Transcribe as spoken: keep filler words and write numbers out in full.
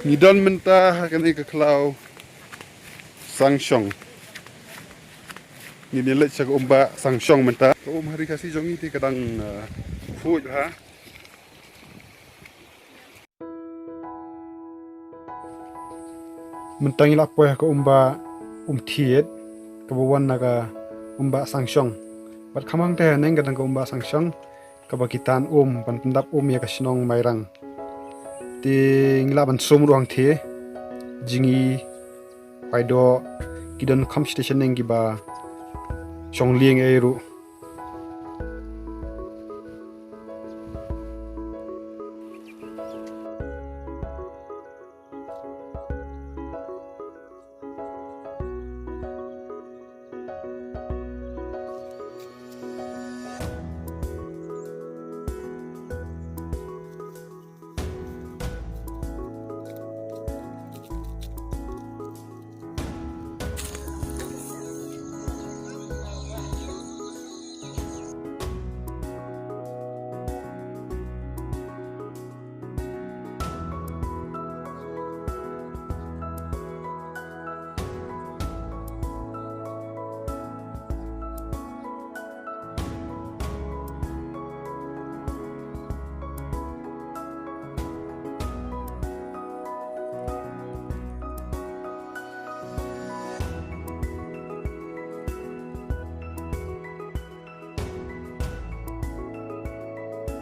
Ngi don mynta ha kane ka khlaw Sangshong. Ngin ïa leit sha ka umbah Sangshong mynta. Ka um ha ri Khasi jong ngi te ka dang, eh, khuid bha. Mynta ngi la poi ha ka umbah Umthied, kaba wan na ka umbah Sangshong. Bad kham hangta haneng ka dang ka umbah Sangshong, kaba ki tan um ban pyndap um ïa ka shnong Mairang. Te ngi lah ban sum ruh hangta, jingïaid, paidoh, ki don kham shiteng shaneng kiba shong lieng ei ruh.